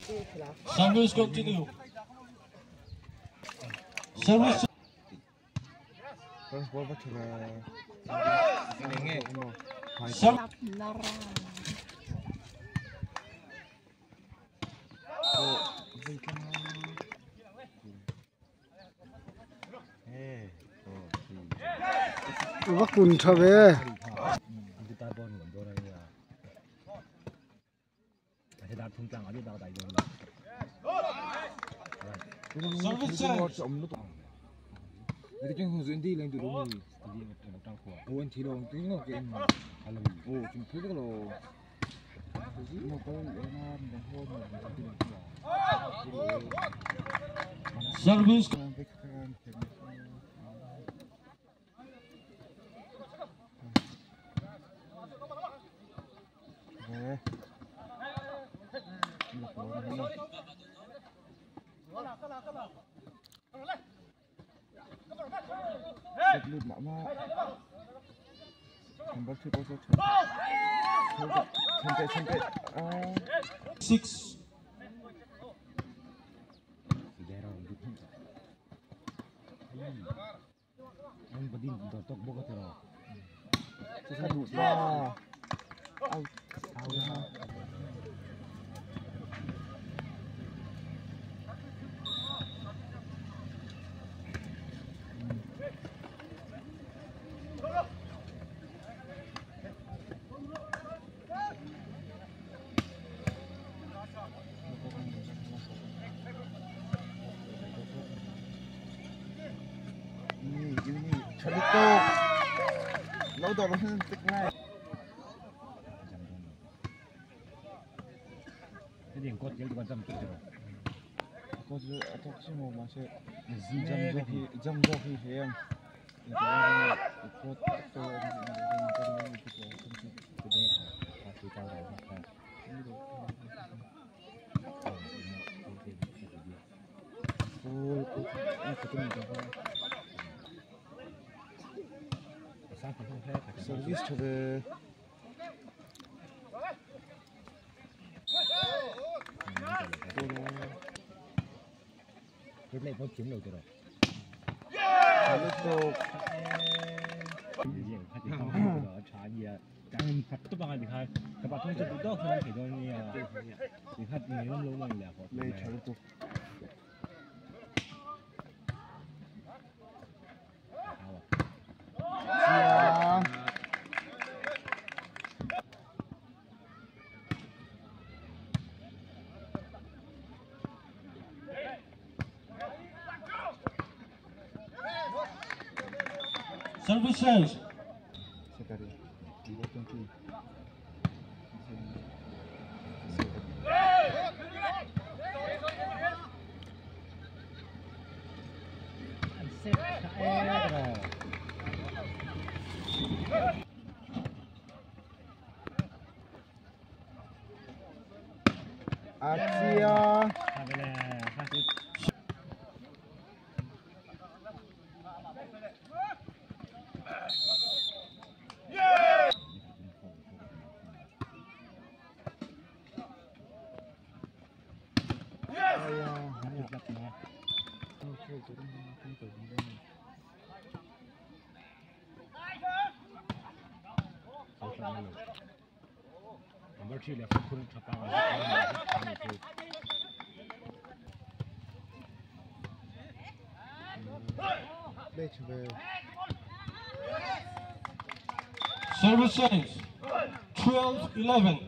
Service continue. Service. Kun thave Service. Six. Service to the Services. Services 12-11.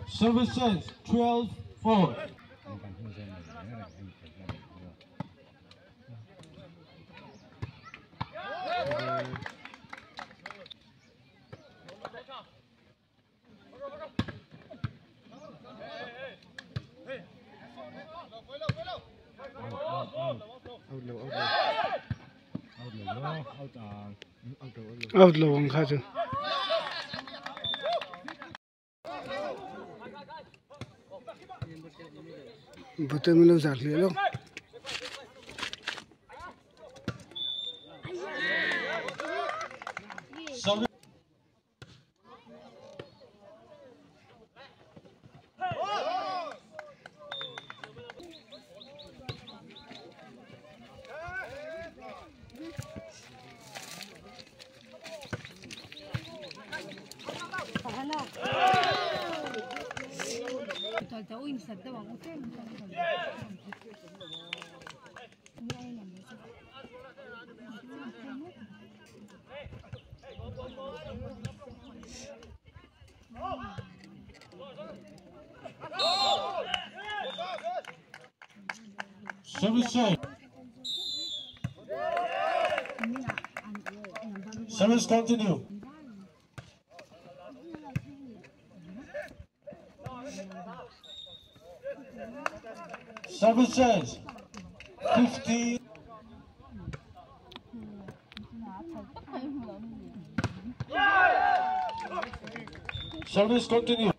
Services 12-4. Out lo ang kha chu. Bute mi lo zar le lo. Service change. Service continue. Service change. 15. Service continue.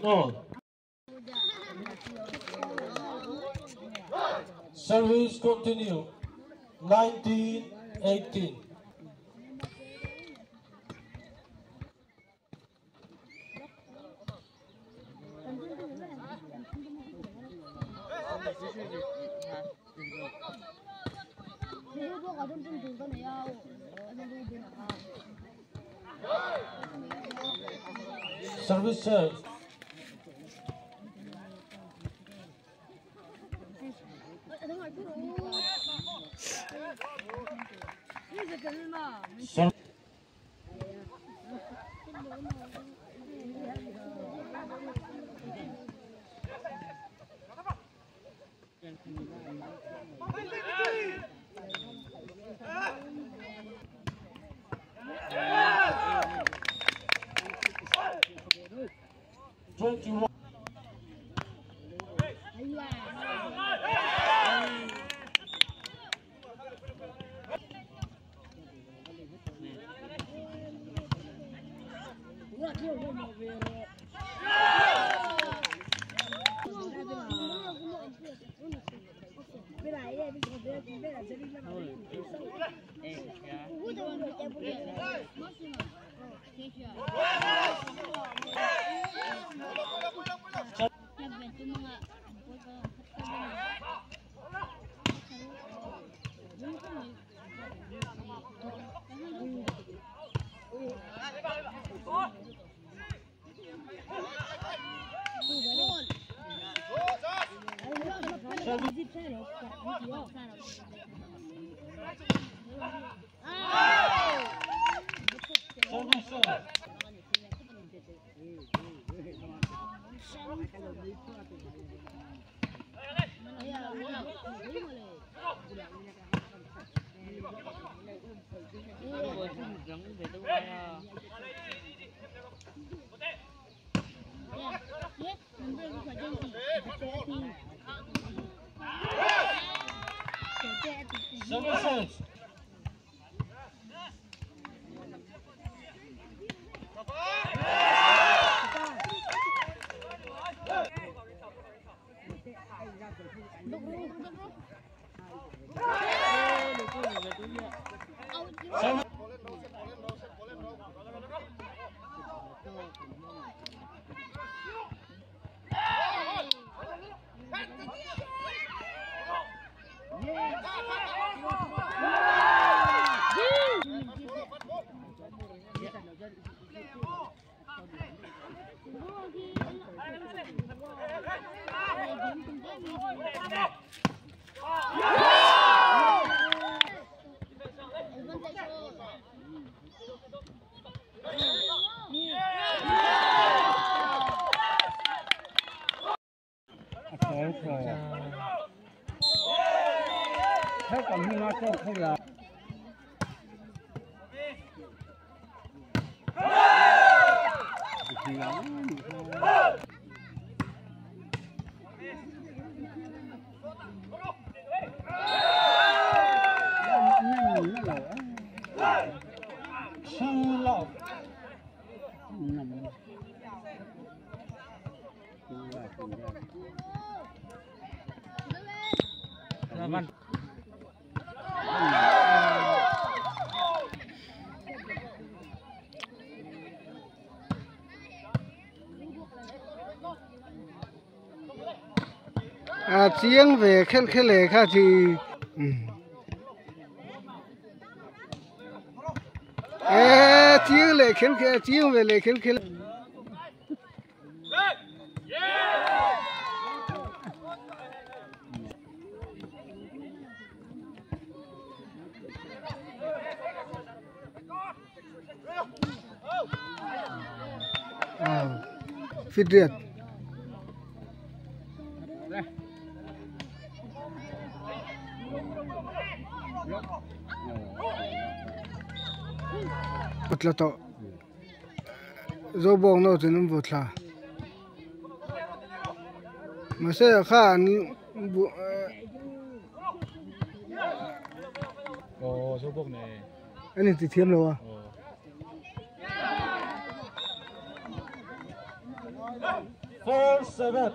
All. Service continue. 19-18. Service serve. 21. Services. A chiang ve khel khel e kha chi. E chiang leh khel khel chiang ve leh khel khel. Fitriat. Patla to. Zo bawng no chu an vaw thla. Mahse kha an Aw zo bawk ne. An inti thiam lo a. 4 7.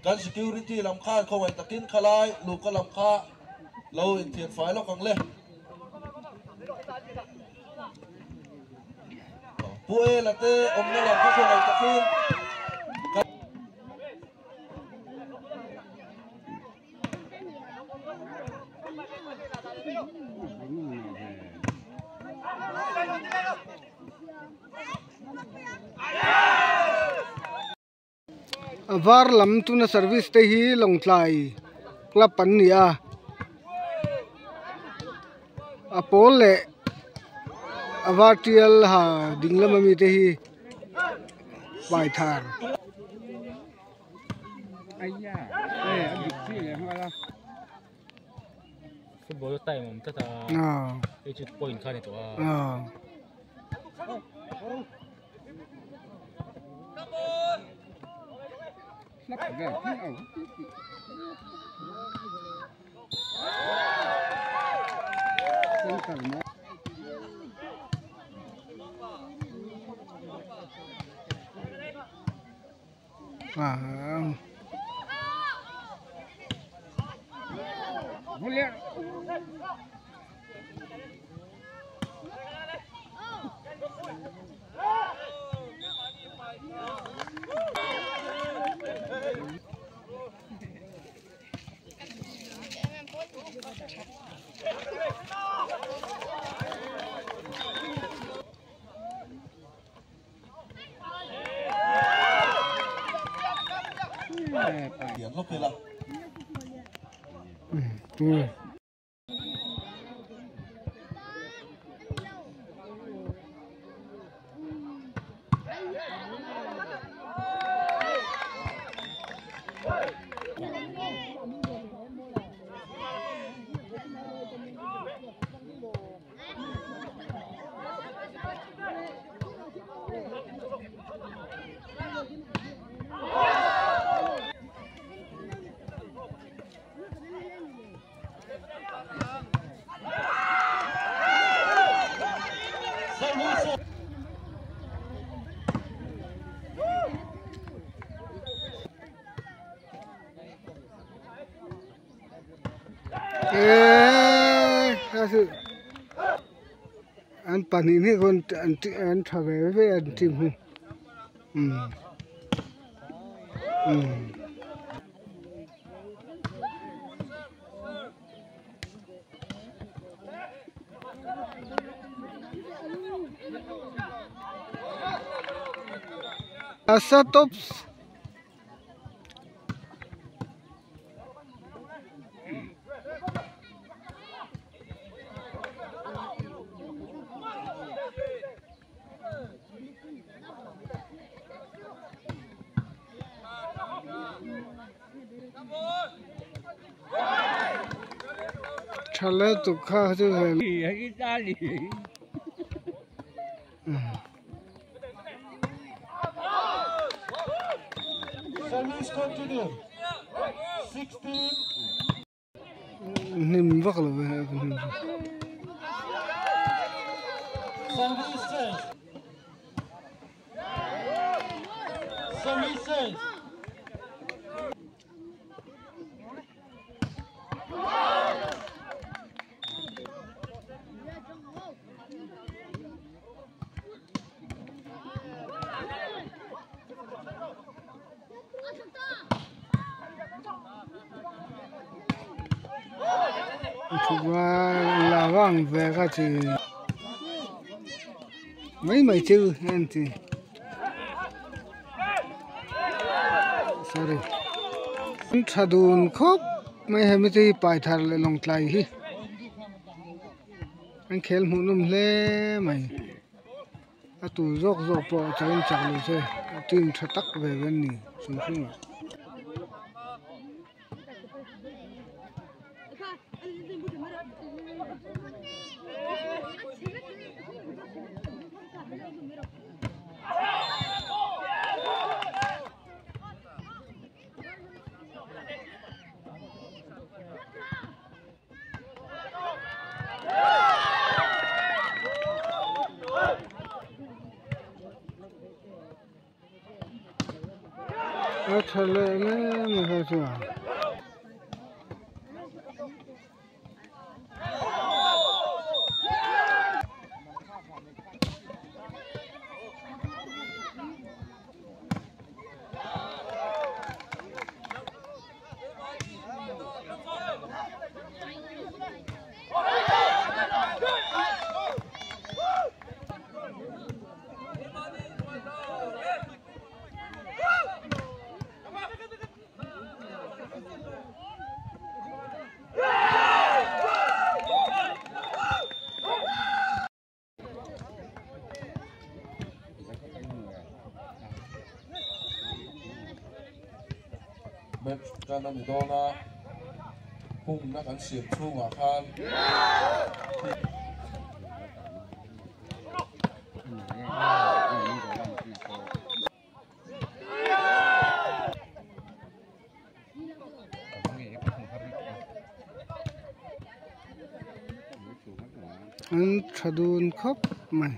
Kan security lam khan khawngaih takin khalai luhka lam kha lo inthian fai lawk ang le. Pu Ela te awmna lam kha khawngaih takin kan. A var lam tuna service te hi Lawngtlai club an ni a, a pawl leh a var tial ha ding lama mi te hi Paithar. Football time awm tlat a, hei chu point kha a ni tawh a. An pahnih hnih khawn an tha ve ve an team hi Asa tops. Thala tukha chu Continue. 16. Nim vak lo ve nim. Service change. Service change. Là vàng về cái gì mấy mấy chữ anh chị sorry thadun khop mai hemi te pai thar le long tlai hi anh khel mu num hle mai a tu zok zok po chain chak lu che team thatak ve ven ni sum sum. Kan ani dona hung na kan siam chungah khan an thadun khop mai.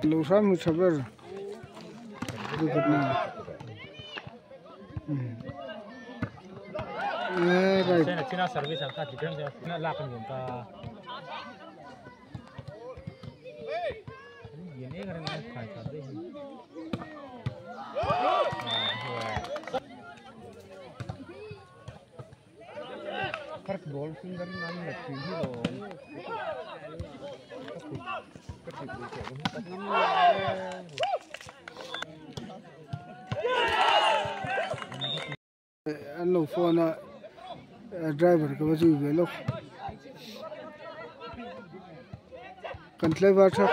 Lo hram mu tha ber dukhatna eh right china service ang kha dikrang na lak an ta yen e garan khai kha de. First ball finger nan la thi hi lo. An lo phone a driver ka va zui ve lawk kan tlaivar thak.